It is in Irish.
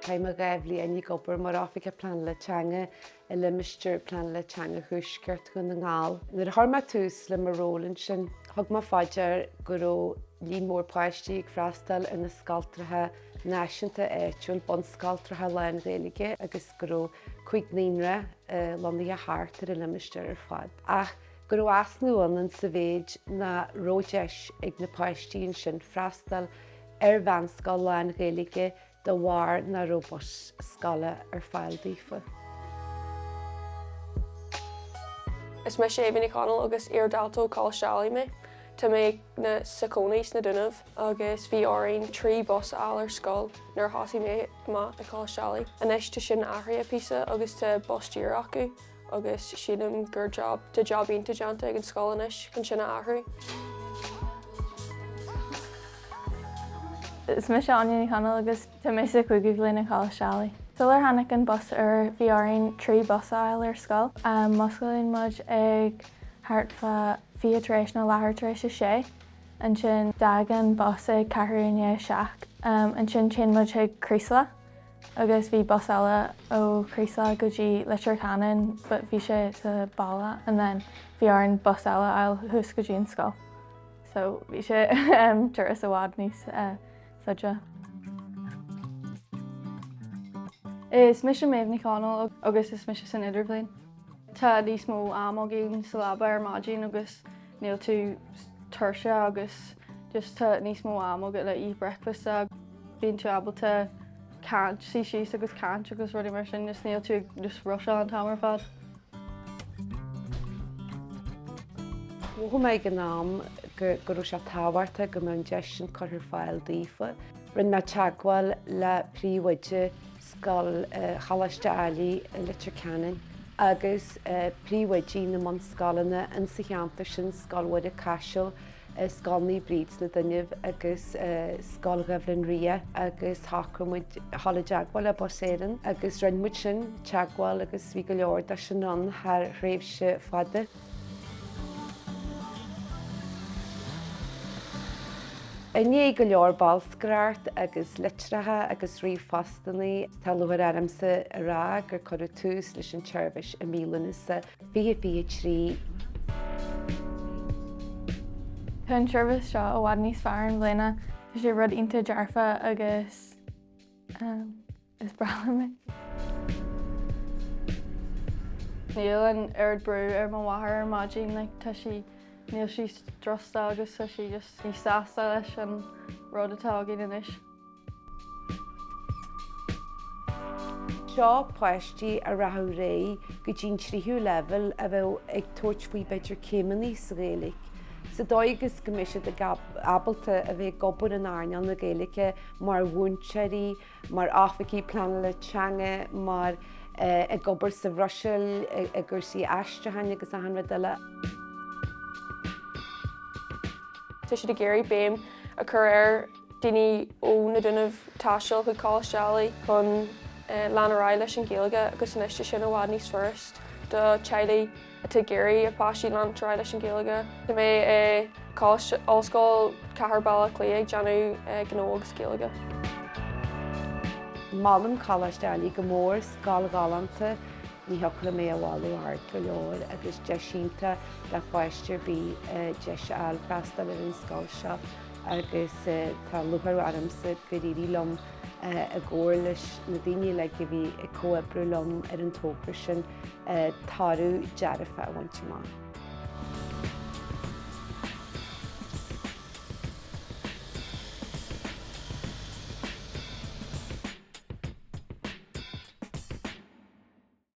Chaith mé 2 bhliain ag obair mar Oifigeach Pleanála Teanga i Limistéar Pleanála Teanga Thuaisceart Dhún na nGall. Nuair a chuir mé tús le mo ról ansin, thug mé fá dear go raibh líon mór páistí ag freastal ar na scoltracha náisiúnta áitiúil, bunscoltracha lán-Ghaeilge, agus go raibh 5 naíonra lonnaithe thart ar an limistéar ar fad. Ach go raibh easnamh ann sa mhéid nach raibh deis ag na páistí ansin freastal ar mheánscoil lán-Ghaeilge de bharr nach raibh bus scoile ar fáil daofa. Is mise Eva Ní Chonaill agus iar-dhalta ó Choláiste Ailigh mé. Tá mé sa chónaí sna Dúnaibh agus bhí orainn 3 bus a fháil ar scoil nuair a thosaigh mé amach i Coláiste Ailigh. Anois tá sin athraithe píosa agus tá bus díreach acu agus sílim gur job, tá job iontach déanta ag an scoil anois chun sin a athrú. Is mise Áine Ní Chonaill agus tá mé sa chúigiú bhliain i Coláiste Ailigh. Sular tháinig an bus úr bhí orainn 3 bus a fháil ar scoil. Musclaíonn muid ag thart fá 20 tar éis nó leathuair tar éis a sé. Ansin d'fhág an bus ag ceathrú i ndiaidh a 7. Ansin téann muid chuig Creeslough agus bhí bus eile ó Chreeslough go dtí Leitir Ceanainn but bhí sé sa baile and then bhí orainn bus eile a fháil thuas go dtí an scoil. So bhí sé turas i bhfad níos faide. Is mise Méabh Ní Chonaill agus is mise san Idirbhliain. Tá níos mó am againn sa leaba ar maidin agus níl tú tuirseach agus just tá níos mó am agat le ith breakfast. Bíonn tú ábalta caint, suí síos agus caint agus rudaí mar sin, just níl tú ag just rusháil an t-am ar fad. Mhothaigh mé ag an am go raibh sé tábhachtach go mbeadh an deis sin curtha ar fáil daofa. Rinne mé teagmháil le príomhoide scoil Choláiste Ailigh i Leitir Ceanainn agus príomhoidí na mbunscoileanna insa cheantar sin, Scoil Mhuire Caiseal, Scoil Naomh Bríd sna Dúnaibh agus Scoil Dhuibhleann Ria agus shocraigh muid a dhul i dteagmháil le Bus Éireann agus rinne muid sin, teagmháil agus bhí go leor de sin ann thar thréimhse fada. I ndiaidh go leor bolscaireacht agus litreacha agus ríomhphostanna, tá lúcháir ormsa a rá gur cuireadh tús leis an tseirbhís i mí Lúnasa. 2023. Tá an tseirbhís seo i bhfad níos fearr i mbliana. Tá sé rud iontach dearfa agus is breá liom é. Níl an oiread brú ar mo mháthair ar maidin, like tá sí, níl sí strused agus tá sí just níos sásta leis an rud atá againn anois. Seo páistí a rachadh ar aghaidh go dtí an tríú leibhéal a bheadh ag tabhairt faoi b'fhéidir céimeanna sa Ghaeilge, sa dóigh agus go mbeidh siad ábalta a bheith ag obair in earnáil na Gaeilge mar mhúinteoirí, mar oifigigh pleanála teanga, mar ag obair sa Bhruiséil i gcúrsaí aistriúcháin agus achan rud eile. Tá siad ag iarraidh béim a chur ar daoine ó na Dúnaibh taisteal chuig Coláiste Ailigh chun lean ar aghaidh leis an Ghaeilge agus anois tá sin i bhfad níos furast do teaghlaigh atá ag iarraidh a bpáistí leanúint ar aghaidh leis an Ghaeilge. Tá mé i Coláiste Ollscoil Chathair Bhaile Átha Cliath ag déanamh gnó agus Gaeilge. Molaim Coláiste Ailigh go mór, scoil ghalánta, ní thiocfadh liom é a mholadh ard go leor agus deis iontach do pháiste ar bith deis a fháil freastal ar an scoil seo. agus tá lúcháir ormsa gur éirigh liom i gcomhar leis na daoine uilig a bhí ag comhoibriú liom ar an togra sin toradh dearfach a bhaint amach.